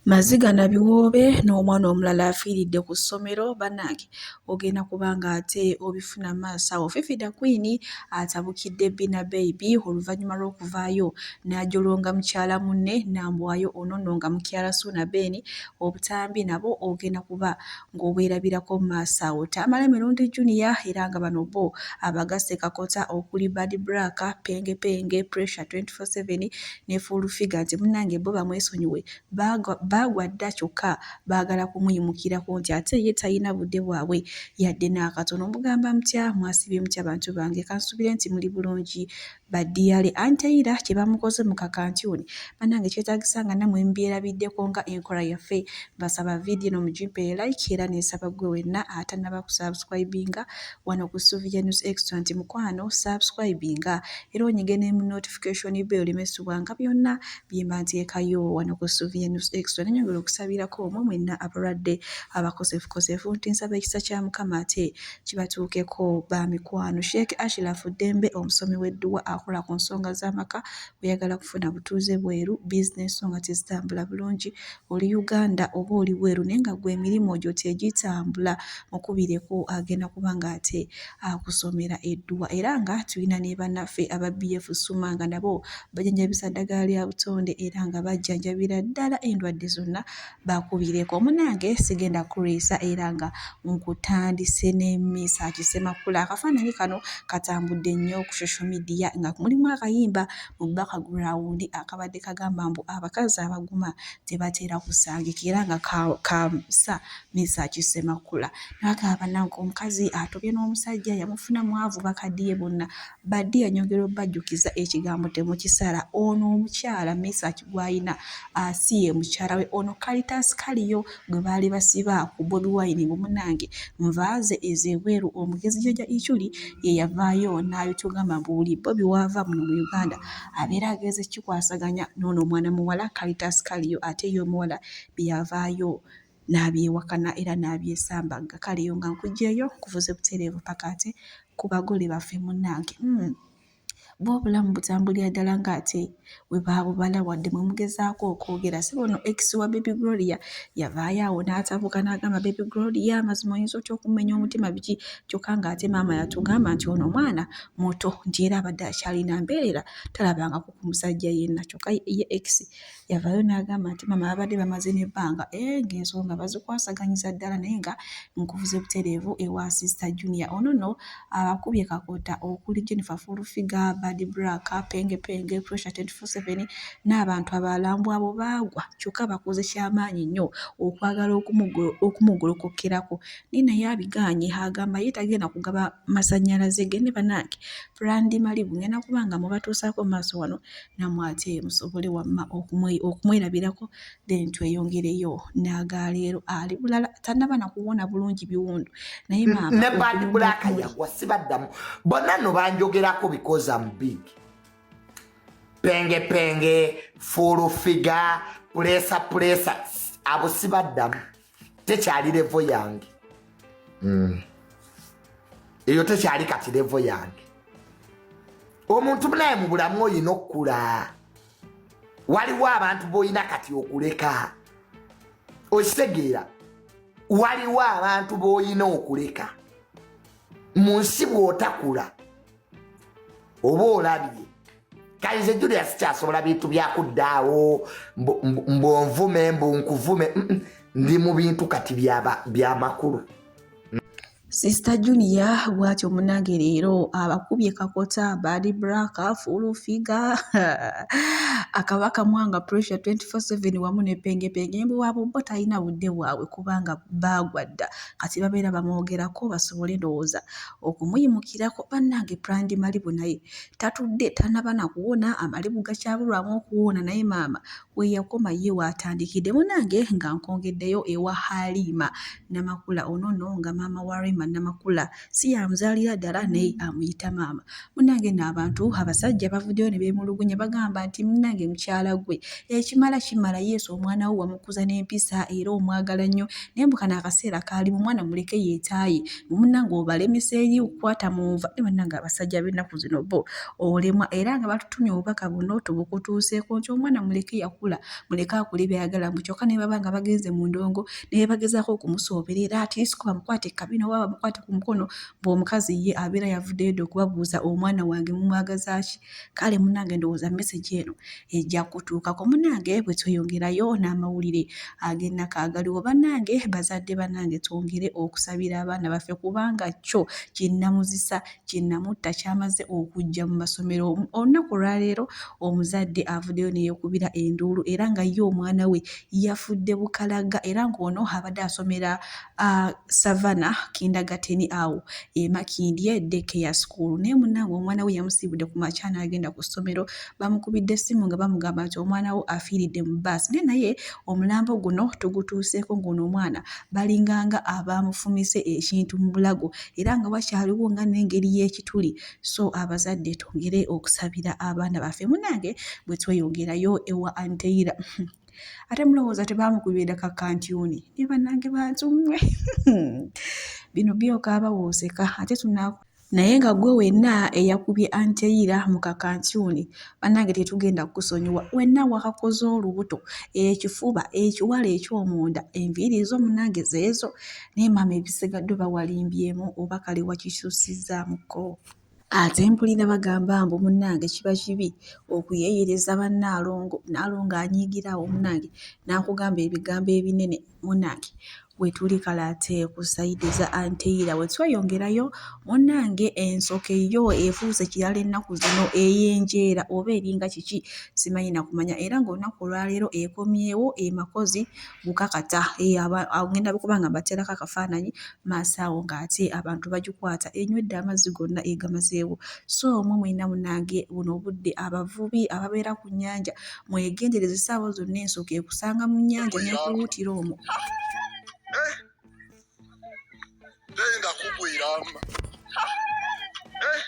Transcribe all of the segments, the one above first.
Maziga na biwoobe n'omwana omulala afiiridde ku ssomero bannange ogenda kuba ng'ate obifuna mu maaso awo. Fifi da Queen atabukidde Bina Baby oluvannyuma lw'okuvaayo n'ajolonga mukyala munne Nambwayo ono nno nga mukyala Ssuuna Ben obutambi nabwo ogenda kuba ng'obwerabirako mu maaso awo. Tamale Mirundi Junior era nga bano bo abagasse kakota okuli Bad Black, Penge Penge, Pressure 24/7 ne Full Figure nti munnange bo bamwesonyiwe baagwa dda kyokka baagala kumuyimukirako nti ate ye talina budde bwabwe yadde n'akatono. Mugamba mutya? Mwasiibye mutya bantu bange? Kansuubire nti muli bulungi baddiyale. Anteira kye bamukoze mu kakantyuni bannange kyetaagisa nga nammwe mubyerabiddeko nga enkola yaffe. Mbasaba vidiyo eno mugimpeere like era nensaba ggwe wenna atannaba kusubscribinga wano ku Suvia News Extra nti mukwano subscribinga era onyige ne mu notification bell oleme subwanga byonna byemba nteekayo wano ku Suvia News Extra. Nenyongera okusabirako omwe mwenna abalwadde abakosefukosefu nti nsaba ekisa kya Mukama ate kibatuukeko ba mikwano. Sheikh Ashiraf Ddembe omusomi w'edduwa akola ku nsonga z'amaka, oyagala kufuna butuuze bweru, bizinensi nga tezitambula bulungi, oli Uganda oba oli bweru naye nga gwe emirimu gyo tegitambula, mukubireko agenda kuba ng'ate akusomera edduwa. Era nga tulina ne bannaffe aba BF Suma nga nabo bajanjabisa ddagala lya butonde era nga bajjanjabira ddala endwadde zonna bakubireko. Munnange sigenda kukulwisa era nga nkutandise ne Mesach Ssemakula. Akafaananyi kano katambudde nnyo ku social media nga mulimu akayimba mu background akabadde kagamba mbu abakazi abaguma tebatera kusangika era nga kamusa Mesach Ssemakula. N'agamba bannange omukazi atobye n'omusajja yamufuna mwavu bakaddiye bonna. Badiya nyongera obajjukiza ekigambo temukisala. Ono omukyala Mesach gw'alina si ye mukyala we. Ono Caritas Kaliyo gwe baali basiba ku Bobi Wine mbu munnange nvaaze ez'ebweru. Omugezi Jjajja Ichuli ye yavaayo n'abitugamba mbu buli Bobi w'ava muno mu Uganda abeera agenze kikwasaganya n'ono omwana muwala Caritas Kaliyo ate ye omuwala bye yavaayo n'abyewakana era n'abyesambagga. Kale eyo nga nkuggyeeyo nkuvuze butereevu paka ate ku bagole baffe munnange. Bwo obulamu butambulira ddala ng'ate bwe baabubala wadde mwe mugezaako okwogera. Si bono ex wa Baby Gloria yavaayo awo n'atabuka n'agamba Baby Gloria amazima oyinza otya okumenya omutima biki kyokka ng'ate maama yatugamba nti ono omwana muto nti era abadde akyalina mbeerera talabangako ku musajja yenna kyokka ye ex Yavaayo n'agamba nti maama babadde bamaze n'ebbanga eh, ng'ensonga bazikwasaganyiza ddala naye nga nkuvuze butereevu ewa Sister Junior. Ono nno abakubye kakota okuli Jennifer Full Figure, Bad Black, Penge Penge, Pressure 24/7 n'abantu abalala mbu abo baagwa kyokka bakoze kyamaanyi nnyo okwagala okumugolokokerako naye naye abigaanye agamba ye tagenda kugaba masannyalaze ge ne bannange Brand Malibu ngenda kuba nga mubatuusaako mu maaso wano namwe ate musobole wamma okumwerabirako then tweyongereyo n'agaleero ali bulala tannaba nakuwona bulungi biwundu naye maama ne Bad Black yagwa sibaddamu bonna no banjogerako because am big penge penge full figure pulesa pulesa abo sibaddamu tekyali level yange Eyo tekyali kati level yange. Omuntu munaye mu bulamu olina okukula, waliwo abantu b'olina kati okuleka, okitegeera? Waliwo abantu b'olina okuleka mu nsi bw'otakula oba olabye. Kale nze Julius kyasobola bintu byakuddaawo mbonvume mbu nkuvume, ndi mu bintu kati byamakulu. Sister Junior bw'atyo munnange leero abakubye kakota Bad Black, Full Figure, Akabaka Mwanga, Pressure 24/7 wamu ne Penge Penge mbu abo bo talina budde bwabwe kubanga baagwa dda kati babeera bamwogerako basobole ndowooza okumuyimukirako. Bannange Brand Malibu naye tatudde tannaba na kuwona amalibu gakyabulwamu okuwona naye maama we yakoma ye waatandikidde. Munnange nga nkwongeddeyo ewa Halima Namakula ono nno nga maama wa Rema maama Namakula, si y'amuzaalira ddala naye amuyita maama. Munnange nno abantu abasajja bavuddeyo ne beemulugunya bagamba nti munnange mukyala ggwe ekimala kimala Yesu omwana wo wamukuza n'empisa era omwagala nnyo naye mbu kano akaseera kaalimu omwana muleke yeetaaye munnange obalemesa eri okukwata mu nva ne bannange abasajja b'ennaku zino bo olemwa era nga batutumye obubaka buno tubukutuuseeko nti omwana muleke yakula muleke akule byayagala mbu kyokka ne baba nga bagenze mu ndongo ne bagezaako okumusoobera era ati sikuba bamukwate ekkabina oba bamukwate ku mukono mbu omukazi ye abeera yavuddeyo dda okubabuuza omwana wange mumwagaza ki kale munnange ndowooza message eno ejja kutuukako munnange bwe tweyongerayo n'amawulire ag'ennaku agaliwo bannange bazadde bannange twongere okusabira abaana baffe kubanga kyo kinnamuzisa kinnamutta kyamaze okujja mu masomero olunaku olwaleero omuzadde avuddeyo neyekubira enduulu era nga ye omwana we yafudde bukalaga era ng'ono abadde asomera Savannah kindergarten awo e Makindye Daycare School naye munnange omwana we yamusiibudde ku makya n'agenda ku ssomero bamukubidde essimu nga bamugamba nti omwana wo afiiridde mu bbaasi naye naye omulambo guno tugutuuseeko ng'ono omwana balinganga abaamufumise ekintu mu bulago era nga wakyaliwo nga n'engeri y'ekituli so abazadde twongere okusabira abaana baffe munnange bwe tweyongerayo ewa Anteira. Ate mulowooza tebaamukubira kakantyuni ne bannange bantu mmwe bino byokaaba w'oseka ate tuna naye nga gwe wenna eyakubye Anteira mu kakantyuni bannange tetugenda kukusonyiwa wenna wakakoze olubuto ekifuba ekiwala eky'omunda enviiri zo munnange zeezo naye maama ebisigadde oba walimbyemu oba kale wakisussizzaamukko. Ate mpulira bagamba mbu munnange kiba kibi okuyeeyereza bannaalongo, Nnaalongo anyiigira awo munnange n'akugamba ebigambo ebinene munnange. Wetuli kale ate ku sayidi za Anteira we tweyongerayo munnange ensoke yo efuuse kirala ennaku zino eyenjeera oba eringa kiki simanyi na kumanya era ng'olunaku olwaleero ekomyewo e Makozi bukakata eh, ngenda kuba nga mbateerako akafaananyi maaso awo ng'ate abantu bagikwata enywedde amazzi gonna egamazeewo so mwe mwena munange buno obudde abavubi ababeera ku nnyanja mwegendereze essaawa zonna ensoko ekusanga mu nnyanja nekuwuutira omwo eh, teyinza kugwiramu eh.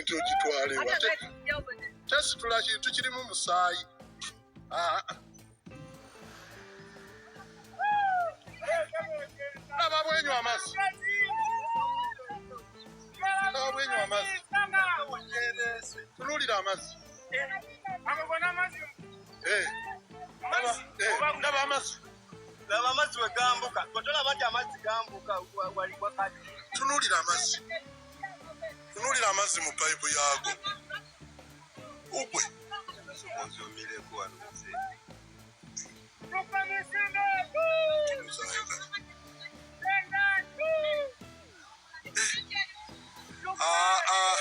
Nti ogitwalewa tesitula kintu kirimu musaayi. Ah, ah. Laba bwenywa amazzi, laba bwenywa amazzi, tunuulira amazzi. Eh, laba amazzi, laba amazzi we gambuka, tolaba nti amazzi gambuka wali wakati. Tunuulira amazzi, tunuulira amazzi mu payipu yaago ugwe. Ah, ah.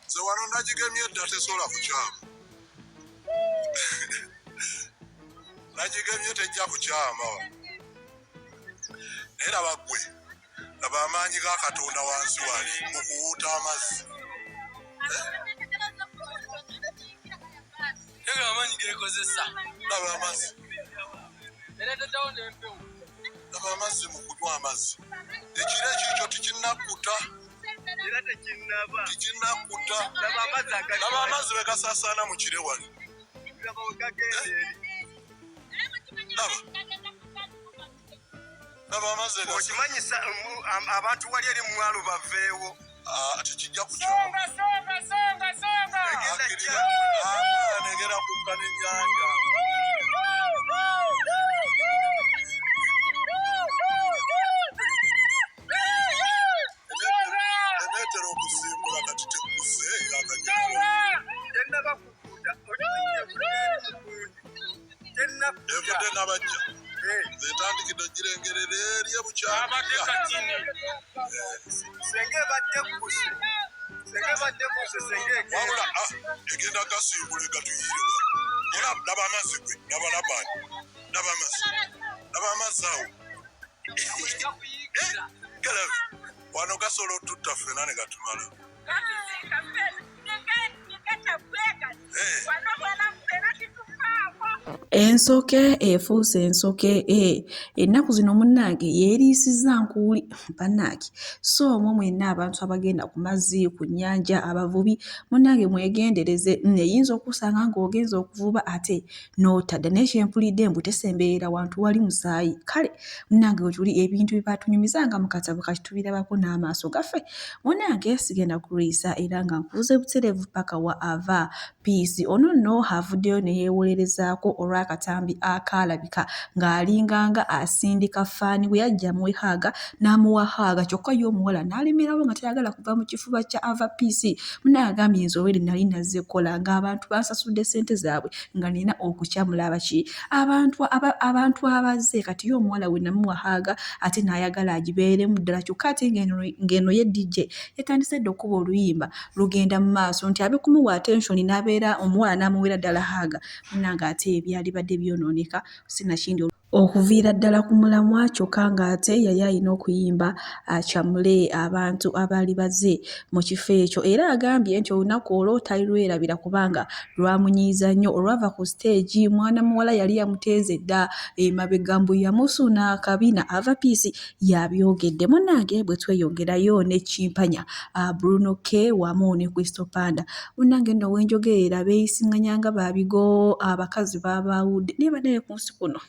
Nze wano nagigemye dda tesobola kukyama. Nagigemye tejja kukyama. Naye laba ggwe, laba amaanyi ga Katonda wansi wali mu kuwuuta amazzi. Ega amaanyi gekozesa. Laba amazzi. Ereeteddewo n'empewo. Laba amazzi mu kunywa amazzi. Ekiro ekikyo tekinnakkuta. Era tekinnaba. Tekinnakkuta. Laba amazzi agali. Laba amazzi bwe gasaasaana mu kire wali. Laba we gagenda eri. Laba. Laba amazzi gasa. Okimanyi abantu wali eri mu mwalo baveewo. Ah, tekijja kukyama. Songa, songa, songa, songa. Egenda Akkirira. kujja. Ah, negera kukka n'ennyanja. Eneetera okusimbula kati tekkuse akanyonyi. Tennaba kukunda. Tennakkuta. Evudde n'abajja. Eh, Etandikidde ogirengerera eri Abadde ebukyamira. katini. Senga ebadde ekkuse. Senga ebadde ekkuse, senga egenda. Wabula ah, egenda gasimbula egatuyiire wano. Olaba laba amazzi gwe, laba Labani. Laba amazzi. Laba amazzi awo. Eh, galabe. Wano gasobola otutta ffena ne gatumala. Eh. Ensoke efuuse ensoke e ennaku zino munnange yeeriisizza nkuuli bannange. So omwo mwenna abantu abagenda ku mazzi, ku nnyanja, abavubi munnange mwegendereze eyinza okusanga ng'ogenze okuvuba ate n'otadda. Naye kye mpulidde mbu tesemberera wantu wali musaayi. Kale munnange wetuli ebintu bye baatunyumizanga mu katabo kati tubirabako n'amaaso gaffe. Munnange sigenda kulwisa era nga nkubuze butereevu paka wa ava Peace. Ono nno avuddeyo ne yeewolerezaako olw'akatambi akaalabika ng'alinganga asindika ffaani we yajja amuwe haaga n'amuwa haaga kyokka ye omuwala n'alemerawo nga tayagala kuva mu kifuba kya Ava Peace. Munne agambye nze already nali nazze kukola ng'abantu bansasudde ssente zaabwe nga nina okukyamula abaki abantu abantu abazze kati ye omuwala we namuwa haaga ate n'ayagala agibeeremu ddala kyokka ate ng'eno ye DJ yatandise dda okukuba oluyimba lugenda mu maaso nti abe kumuwa attention n'abeera omuwala n'amuweera ddala haaga munnange ate ebyalibadde byonooneka sinakindi okuviira ddala ku mulamwa kyokka ng'ate yali alina okuyimba acamule abantu abaali bazze mu kifo ekyo era agambye nti olunaku olwo talirwerabira kubanga lwamunyiiza nnyo olwava ku siteegi mwana muwala yali yamuteeze dda emabega mbu yamusuuna akabina ava piisi yabyogedde. Munnange bwe tweyongerayo ne Kimpanya, Bruno K wamu ne Crystal Panda. Munnange nno we njogerera beeyisinganya nga ba bigo, abakazi baabaawudde naye bannaye ku nsi kuno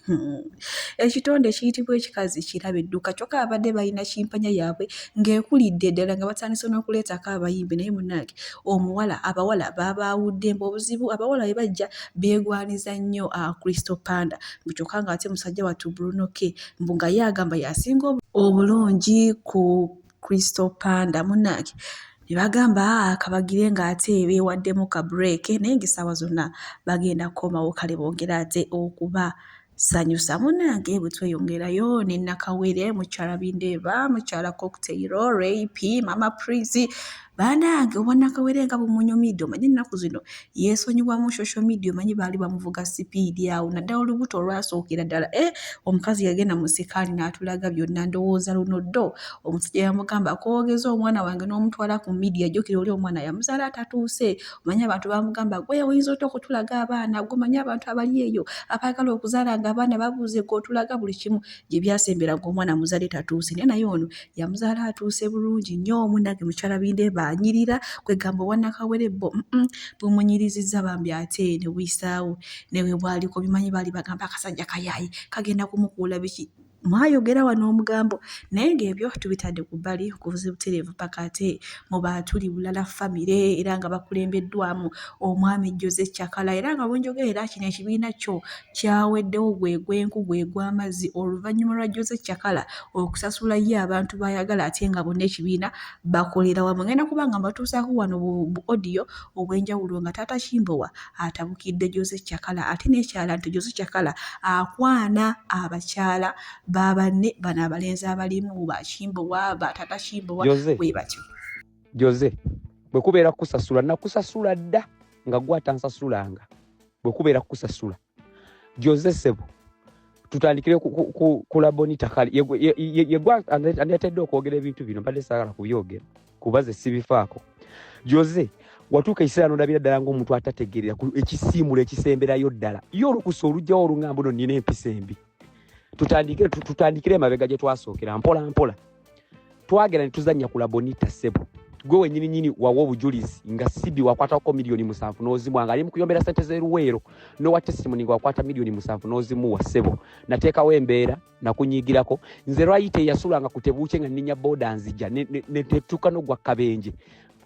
ekitonde ekiyitibwa ekikazi kiraba edduka kyokka babadde balina Kimpanya yaabwe ng'ekulidde ddala nga batandise n'okuleetako abayimbi naye munnange omuwala abawala baabaawudde mbu obuzibu abawala bwe bajja beegwaniza nnyo Crystal Panda mbu kyokka ng'ate musajja wattu Bruno K mbu nga ye agamba y'asinga obulungi ku Crystal Panda munnange ne bagamba kabagire ng'ate beewaddemu ka break naye ng'essaawa zonna bagenda kukomawo kale bongere ate okuba sanyusa munnange bwe tweyongerayo ne Nakawere mukyala Bindeeba mukyala Cocktail Ray P Mama Prince Banange obwannakawere nga bumunyumidde omanyi ennaku zino yeesonyiwamu social media omanyi baali bamuvuga sipiidi awo naddala olubuto olwasookera ddala eh omukazi yagenda mu sikaani n'atulaga byonna ndowooza luno ddo omusajja yamugamba kwogeza omwana wange n'omutwala ku media jjukira oli omwana yamuzaala atatuuse omanyi abantu bamugamba gwe oyinza otya okutulaga abaana gwe omanyi abantu abali eyo abaagala okuzaala nga abaana babuuze gwe otulaga buli kimu gye byasembera ng'omwana muzadde tatuuse naye naye ono yamuzaala atuuse bulungi nnyo munnange mukyala Bindeeba anyirira kwegamba obwannakawere bbo bumunyiriziza bambi ate ne buyisaawo ne bwe bwaliko bimanyi baali bagamba akasajja kayaaye kagenda kumukuula biki mwayogera wano omugambo naye ng'ebyo tubitadde ku bbali okuvuza butereevu paka ate mu baatuli bulala famire era nga bakulembeddwamu omwami Jose Chakala era nga bwenjogerera kino ekibiina kyo kyaweddewo gwe gw'enku gwe gw'amazzi oluvannyuma lwa Jose Chakala okusasula ye abantu b'ayagala ate nga bonna ekibiina bakolera wamu. Ngenda kuba nga mbatuusaako wano bu audio obw'enjawulo nga taata Kimbowa atabukidde Jose Chakala ate n'ekirala nti Jose Chakala akwana abakyala ba banne bano abalenzi abalimu ba Kimbowa ba taata Kimbowa bwe batyo. Jose bwe kubeera kukusasula nakusasula dda nga gwe atansasulanga bwe kubeera kukusasula Jose sebo tutandikire ku Labonita kale yegwa andeetedde okwogera ebintu bino mbadde saagala kubyogera kuba ze sibifaako Jose watuuka ekiseera nondabira ddala ng'omuntu atategeerera ekisiimulo ekisemberayo ddala ye olukusa olujjawo olungambo no nina empisa embi tutandikire emabega gye twasookera mpola mpola twagenda ne tuzannya ku Labonita ssebo gwe wenyini nyini wawa obujulizi nga sibi wakwatako 7,000,000 n'ozimuwa nga ali mu kuyombera sente z'eruweero n'owa testimony nga wakwata 7,000,000 n'ozimuwa ssebo nateekawo embeera nakunyigirako nze lwayite eyasulanga ku tebuukye nga nninya booda nzija netuuka n'ogwa kabenje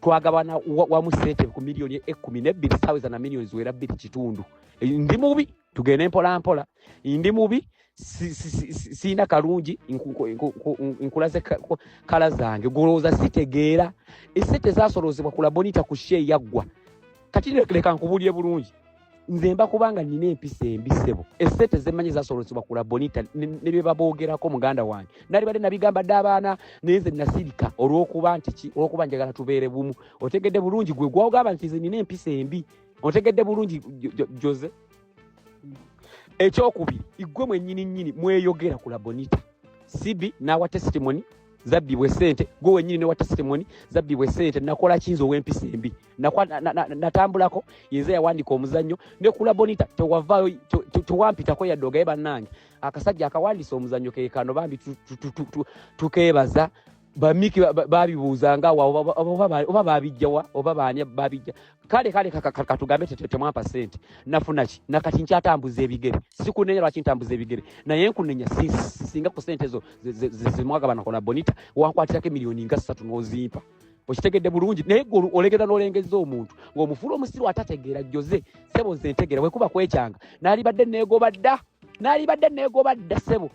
twagabana wamu sente ku 12,000,000 saaweza na miliyoni ziwera 2.5 ndi mubi tugende mpola mpola ndi mubi sirina kalungi nkulaze kala zange golowooza sitegeera esente zasolozebwa ku Labonita ku she yaggwa kati leka nkubuulire bulungi nze mba kubanga nina empisa embi ssebo esente zemmanyi zasolozebwa ku Labonita ne bye baboogerako muganda wange nalibadde nabigamba dde abaana naye nze nasirika olw'okuba nti ki olw'okuba njagala tubeere bumu otegedde bulungi gwe gwogamba nti nze nina empisa embi otegedde bulungi Jose ekyokubiri igwe mwennyini nnyini mweyogera ku Labonita sibi n'awa testimony Zabbibwa esente, gwe wenyini ne wa testimony, zabbibwa esente. Nakola kinza ow'empisa embi, natambulako yenze yawandika omuzannyo ne kula Bonita, tewavaayo, tewampitako yadde ogaye. Bannange, akasajja akawandisa omuzannyo kekano, bambi tukeebaza. Bamiki babibuuzanga awo, oba babijjawa, oba baani babijja. Kale katugambe temwampa sente, nafuna ki? Nakati nkyatambuza ebigere. Sikunenya lwaki ntambuza ebigere, naye nkunenya singa ku sente ezo zemwagabana kola Bonita, wankwatirako emiliyoni nga 3 n'ozimpa. Okitegedde bulungi? Naye gwe olegeza n'olengeza omuntu ng'omufuula omusiru atategeera. Jose sebo, nze ntegeera. Bwekuba kwekyanga, naalibadde neegoba dda, naalibadde neegoba dda sebo.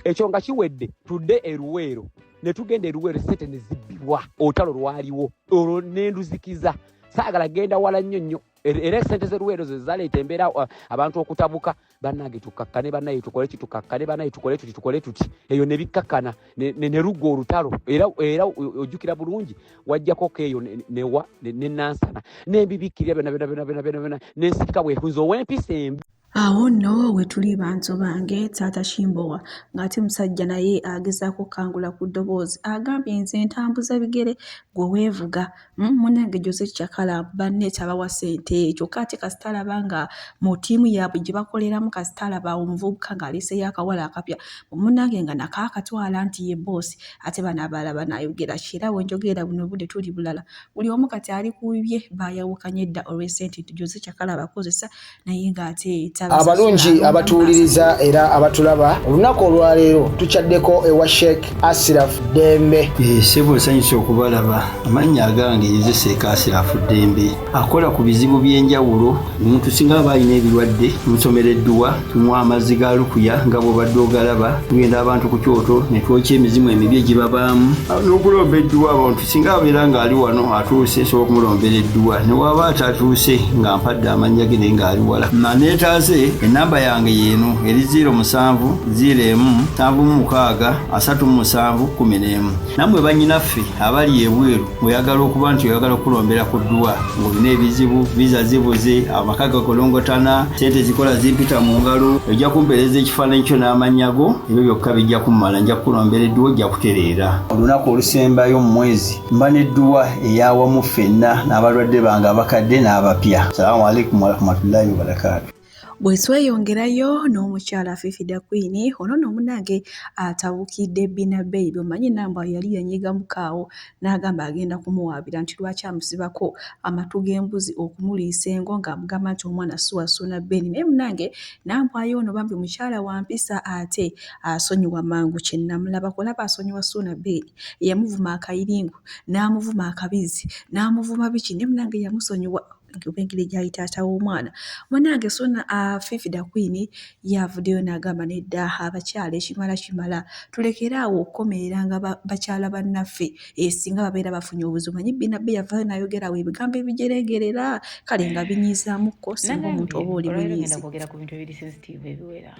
Ekyo nga kiwedde, tudde eruweero. Ne tugenda eruweero, sente ne zibbibwa. Olutalo lwaliwo olwo nenduzikiza, saagala genda wala nnyo nnyo. Era esente z'eruweero ze zaleeta embeera, abantu okutabuka. Bannange, tukakkane, bannaye tukole ki, tukakkane, bannaye tukole tuti, tukole tuti. Eyo ne bikkakkana, ne lugwa olutalo. Era ojjukira bulungi, wajjako eyo newa ne Nansana nembibikkirira byonna byonna byonna byonna byonna byonna, nensirika bwekunze ow'empisa embi. Awo nno we tuli, bantu bange. Taata Kimbowa ng'ate musajja naye agezaako okukangula ku ddoboozi, agambye, "Nze ntambuza bigere, gwe weevuga." Munnange Jose Chakala banne tabawa ssente, kyokka ate kasita alaba nga mu ttiimu yaabwe gye bakoleramu, kasita alaba omuvubuka ng'aleeseyo akawala akapya, munnange nga nako akatwala nti ye bboosi, ate bano abalala banaayogera ki? Era we njogerera buno obudde tuli bulala, buli omu kati ali ku bibye, baayawukanye dda olw'essente nti Jose Chakala abakozesa naye ng'ate Abalungi abatuwuliriza era abatulaba, olunaku olwaleero tukyaddeko ewa Sheikh Asiraf Ddembe. Ssebo, nsanyusa okubalaba. Amannya agange nze Seeka Asirafu Ddembe, akola ku bizibu by'enjawulo. Omuntu singa aba alina ebirwadde, tumusomera edduwa, tumuwa amazzi ga lukuya nga bw'obadde ogalaba. Tugenda abantu ku kyoto ne twokya emizimu emibi egibabaamu n'okulomba edduwa. Abantu singa abeera ng'ali wano atuuse, nsobola okumulombera edduwa. Ne waba atatuuse, nga mpadde amannya ge naye ng'ali wala naneetaase, enamba yange yeeno eri 07 01 76 37 11. Nammwe bannyinaffe abali ebweru, ng'oyagala okuba nti oyagala okulombera ku dduwa, ng'olina ebizibu, visa zibuze, amaka gakolongotana, sente zikola zimpita mu ngalo, ojja kumpeereza ekifaananyi kyo n'amannya go, ebyo byokka bijja kummala, nja kukulombera edduwa, ojja kutereera. Olunaku olusembayo mu mwezi mba n'edduwa eyawamu ffenna n'abalwadde bange abakadde n'abapya. Salaamu alaikum warahmatullahi wabarakaatu. Bwe tweyongerayo n'omukyala Fifi da Queen, ono nno munnange atabukidde Bina Baby. Omanyi Nambwa yali yanyigamukaawo n'agamba agenda kumuwaabira nti lwaki amusibako amatu g'embuzi okumuliisa engo, ng'amugamba nti omwana si wa Ssuuna Ben. Naye munnange Nambwayo ono bambi mukyala wa mpisa, ate asonyiwa mangu. Kye namulabako, olaba asonyiwa Ssuuna Ben eyamuvuma akayiringu, n'amuvuma akabizi, n'amuvuma biki, naye munnange yamusonyiwa oba engeri gy'ali taata w'omwana. Munnange Ssuuna Fifi da Queen ye avuddeyo n'agamba, nedda abakyala, ekimala kimala, tulekere awo okukomereranga bakyala bannaffe singa babeera bafunye obuzibu. Omanyi Bina Be yavaayo n'ayogera awo ebigambo ebijeregerera, kale nga binyiizaamukko singa omuntu oba oli Olwaleero ngenda munyiizi. kwogera ku bintu ebiri sensitive ebiwera.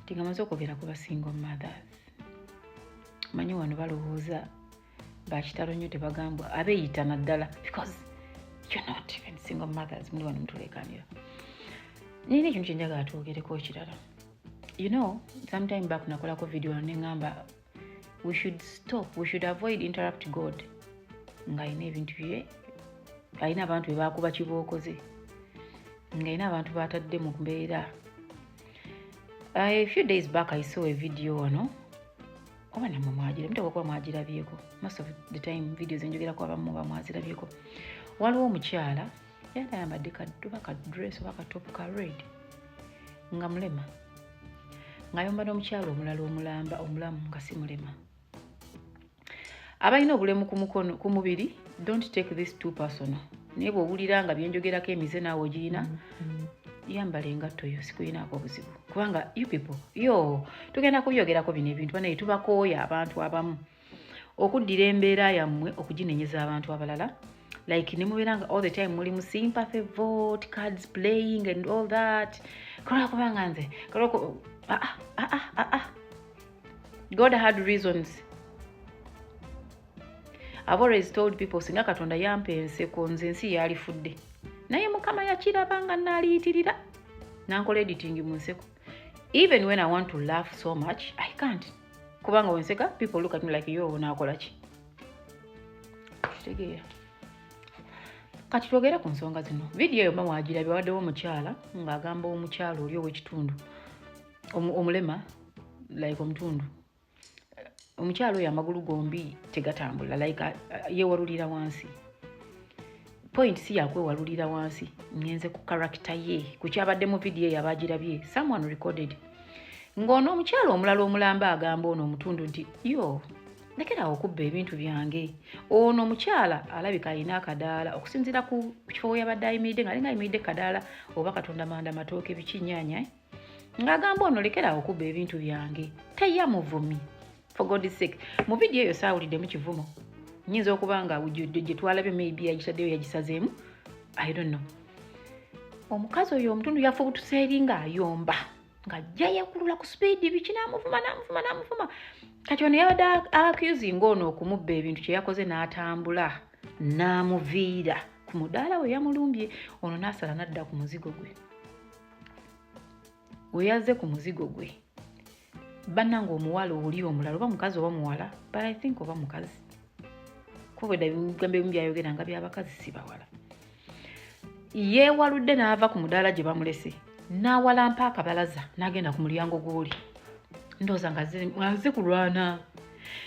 Nti nga maze okwogera ku ba single mothers, manyi wano balowooza bakitalo nnyo, tebagambwa abeeyita naddala, because you're not even single mothers, muli wano mutulekanira. Nina ekintu kyenjagala twogereko ekirala. Sometime back nakolako video wano neŋŋamba we should stop, we should avoid interrupt God ng'alina ebintu bye, alina abantu be bakuba kibookoze, ng'alina abantu batadde mu mbeera. A few days back I saw a video wano, oba nammwe mwagira, muteekwa okuba mwagirabyeko. Most of the time videos enjogerako abamu oba mwazirabyeko. Waliwo omukyala yali ayambadde oba ka dress oba ka top ka red, nga mulema, ng'ayomba n'omukyala omulala omulamba omulamu nga si mulema. Abalina obulemu ku mukono, ku mubiri, don't take this too personal, naye bw'owulira nga byenjogerako emize naawe ogirina, yambala engatto yo, sikuyinaako obuzibu, kubanga you people yo tugenda kubyogerako bino ebintu. Banaye tubakooya abantu abamu okuddira embeera yammwe okuginenyeza abantu abalala, like ne mubeera nga all the time muli mu sympathy vote cards playing and all that. Kolwakubanga nze ah, ah, ah, ah, ah. God had reasons. I've always told people, singa Katonda yampa enseko, nze ensi yalifudde, naye Mukama yakiraba nga naaliyitirira nankola editing mu nseko. Even when I want to laugh so much, I can't, kubanga wenseka people look at me like, yo, onaakola ki? Kitegeera. Kati twogere ku nsonga zino. Vidiyo eyo mawagirabye, waddewo omukyala ng'agamba omukyala oli ow'ekitundu omulema, like omutundu, omukyala oyo amagulu gombi tegatambula, like yeewalulira wansi. Point si yakwewalulira wansi, ngenze ku character ye, ku kyabadde mu vidiyo eyo. Abagirabye, someone recorded ng'ono omukyala omulala omulamba agamba ono omutundu nti, "Yo, lekerawo okubba ebintu byange." Ono omukyala alabika alina akadaala, okusinziira ku kifo we yabadde ayimiridde, nga alinga ayimiridde kadaala oba katonda manda, matooke, biki, nyaanya, eh? Ng'agamba ono, "Lekerawo okubba ebintu byange." Teyamuvumi, for God's sake. Mu vidiyo eyo saawuliddemu kivumo. Nyinza okuba nga gye twalabye maybe yagitaddeyo yagisazeemu, I don't know. Omukazi oyo omutundu yafubutuse eri ng'ayomba, ng'ajja yeekulula ku sipiidi, biki, n'amuvuma, n'amuvuma, n'amuvuma. Kati ono yabadde accusing ono okumubba ebintu. Kye yakoze, n'atambula n'amuviira ku mudaala we yamulumbye. Ono n'asala n'adda ku muzigo gwe. We yazze ku muzigo gwe, bannanga, omuwala oli omulala, oba mukazi oba muwala, but I think oba mukazi, kuba bwedda ebigambo ebimu byayogera nga byabakazi si bawala, yeewaludde n'ava ku mudaala gye bamulese, n'awalampa akabalaza n'agenda ku mulyango gw'oli, ndowooza nga aze kulwana.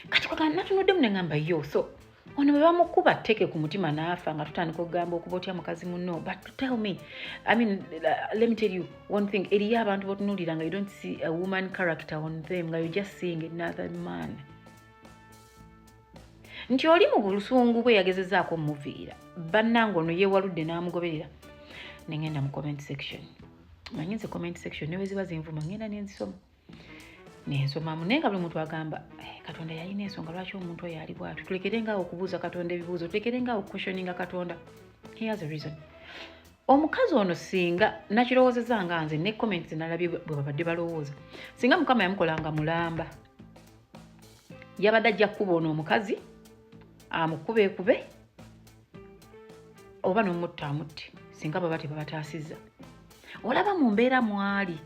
Kati kwagala natunuddemu ne ŋŋamba, yo, so ono bwe bamukuba tteke ku mutima n'afa, nga tutandika okugamba okuba otya mukazi munno. But tell me, I mean, let me tell you one thing: eriyo abantu botunuulira nga you don't see a woman character on them, nga you just seeing another man. Nti oli mu busungu bwe yagezezaako omuviira, bannanga, ono yeewaludde n'amugoberera. Nengenda mu comment section. Manyi nze comment section newe ziba zinvuma, ngenda nenzisoma, nensomamu, naye nga buli muntu agamba, "Eh, Katonda yalina ensonga lwaki omuntu oyo ali bwatyo." Tulekerengawo okubuuza Katonda ebibuuzo, tulekerengawo okuquestioninga Katonda. He has a reason. Omukazi ono singa nakirowoozeza nga nze ne comments nalabye bwe babadde balowooza, singa Mukama yamukolanga mulamba, yabadde ajja kkuba ono omukazi, amukubeekube oba n'omutta amutte, singa baba tebabataasizza. Olaba mu mbeera mwali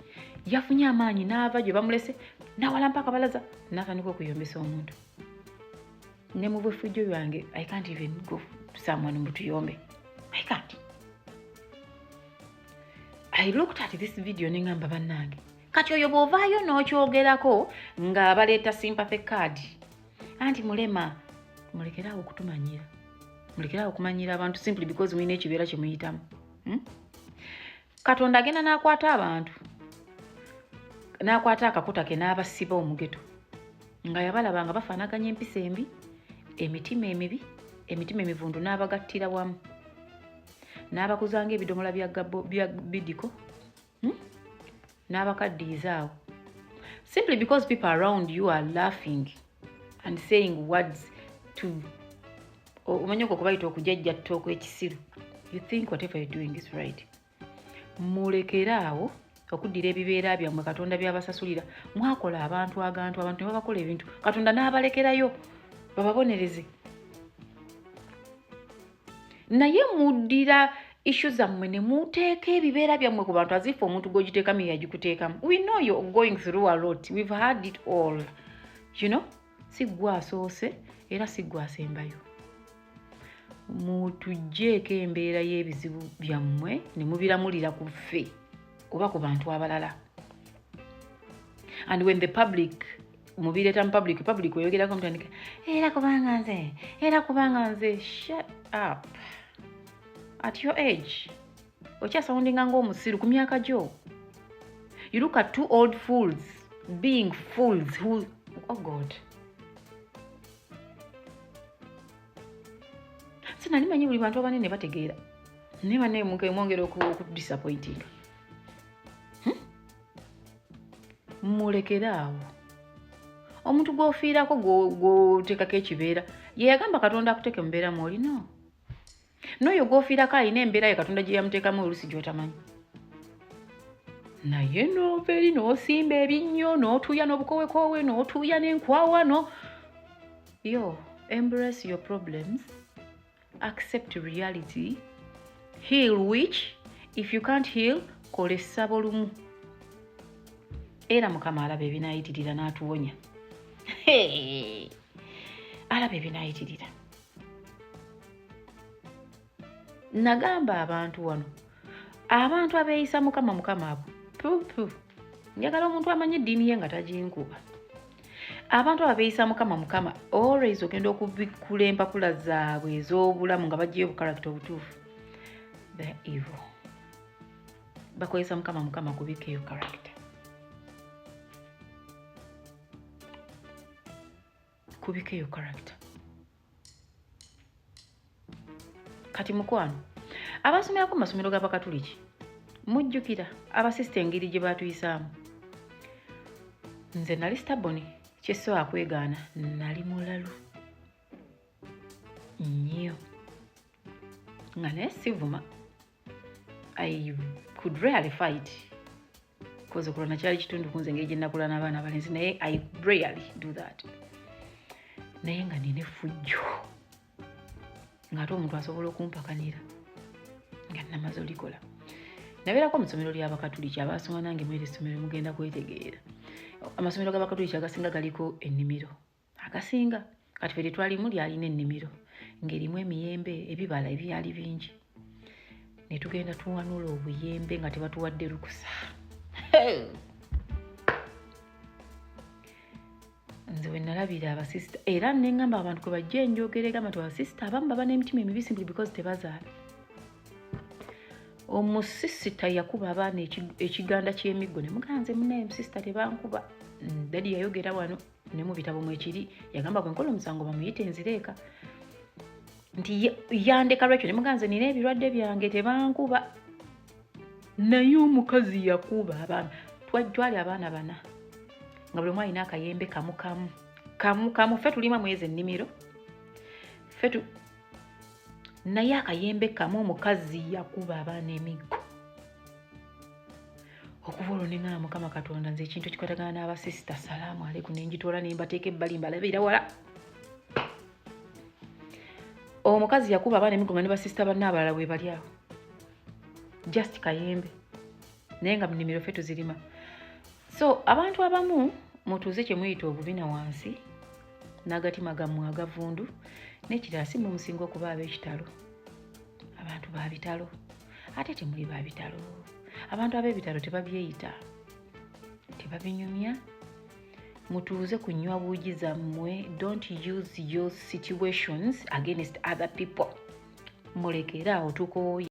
yafunye amaanyi n'ava gye bamulese, n'awalampa akabalaza, n'atandika okuyombesa omuntu. Ne mu bwefujjo byange, I can't even go to someone mbu tuyombe. I can't. I looked at this video ne ŋŋamba, bannange, kati oyo bw'ovaayo n'okyogerako nga baleeta sympathy card, anti mulema. Mulekeraawo okutumanyira, mulekeraawo okumanyira abantu simply because mulina ekibeera kye muyitamu, Katonda agenda n'akwata abantu, n'akwata akakuta ke, n'abasiba omugeto, nga yabalaba nga bafaanaganya empisa embi, emitima emibi, emitima emivundu, n'abagattira wamu, n'abakuzanga ebidomola bya bya bidiko, N'abakaddiyiza awo simply because people around you are laughing and saying words to omanyi okwo kubayita okujajjatta okw'ekisiru. You think whatever you're doing is right. Mulekere awo okuddira ebibeera byammwe Katonda byabasasulira. Mwakola abantu agantu, abantu ne babakola ebintu, Katonda n'abalekerayo bababonereze, naye muddira issue zammwe ne muteeka ebibeera byammwe ku bantu azifa. Omuntu gw'ogiteekamu yagikuteekamu. We know you're going through a lot, we've had it all, you know. Si ggwe asoose era si ggwe asembayo. Mutugjeeko embeera y'ebizibu byammwe ne mubiramulira ku ffe oba ku bantu abalala. And when the public, mubireeta mu public, public oyogerako, mutandika, "Era kubanga nze, era kubanga nze." Shut up. At your age okyasoundinga ng'omusiru ku myaka gyo. You look at two old fools being fools who, oh God, sinali manyi buli bantu abanene bategeera, naye banne mwongera okudisappointinga. Mulekere awo. Omuntu gw'ofiirako, gw'oteekako ekibeera, ye yagamba Katonda akuteeke mu mbeera mwoli? No, n'oyo gw'ofiirako alina embeera ye Katonda gye yamuteekamu, oluusi gy'otamanyi. Naye n'ova eri n'osimba ebinnyo, n'otuuya n'obukowekoowe, n'otuuya n'enkwawa. No, yo, embrace your problems, accept reality, heal, which if you can't heal, kola essabo lumu. Era Mukama alaba ebinayitirira n'atuwonya. Alaba ebinayitirira. Nagamba abantu wano, abantu abeeyisa Mukama Mukama abo pupu, njagala omuntu amanyi eddiini ye nga taginkuba. Abantu abo abeeyisa Mukama Mukama always ogenda okubikkula empapula zaabwe ez'obulamu nga baggyeyo obukarakita obutuufu. The evil bakozesa Mukama Mukama kubikka eyo karakita, kubika eyo karakita. Kati mukwano, abasomerako mu masomero g'Abakatuliki mujjukira abasisita engeri gye batuyisaamu. Nze nali staboni, kyesobola kwegaana, nali mulalu nnyo nga naye sivuma. I could rarely fight koze okulwana kyali kitundu kunze engeri gye nakula n'abaana abalenzi, naye I rarely do that. Naye nga nina effujjo ng'ate omuntu asobola okumpakanira nga namaze olikola. Nabeerako mu ssomero ly'Abakatuliki, abaasoma nange mweri essomero mugenda kwetegeera. Amasomero g'Abakatuliki agasinga galiko ennimiro, agasinga kati fe lyetwalimu lyalina ennimiro ng'erimu emiyembe, ebibala ebyali bingi, ne tugenda tuwanula obuyembe nga tebatuwadde lukusa. Nze we nalabira abasisita, era ne ŋŋamba abantu kwe bajja enjogera egamba nti abasisita abamu baba n'emitima emibi simply because tebazaala. Omusisita yakuba abaana ekiganda ky'emiggo ne muganze munaye musisita tebankuba. Dadi yayogera wano ne mu bitabo mwekiri, yagamba bwe nkola omusango bamuyite nzireeka nti yandeka lwekyo ne muganze nina ebirwadde byange tebankuba. Naye omukazi yakuba abaana, twali abaana bana nga buli omu alina akayembe kamu kamu kamu kamu, ffe tulima mwezi ennimiro ffe tu naye akayembe kamu omukazi yakuba abaana emiggo. Okuva olwo ne ŋŋamba Mukama Katonda, nze ekintu ekikwatagana n'abasisita salaamu aleku, ne ngitoola ne mbateeka ebbali mbalabira wala. Omukazi yakuba abaana emiggo nga ne basisita banne abalala bwe bali awo, just kayembe, naye nga nnimiro ffe tuzirima. So abantu abamu mutuuze kye muyita obubina wansi n'agatima gammwe agavundu, n'ekirala si mwe musinga okuba ab'ekitalo. Abantu ba bitalo, ate temuli ba bitalo. Abantu ab'ebitalo tebabyeyita, tebabinyumya. Mutuuze kunywa buugi zammwe. Don't use your situations against other people. Mulekere awo, tukooye.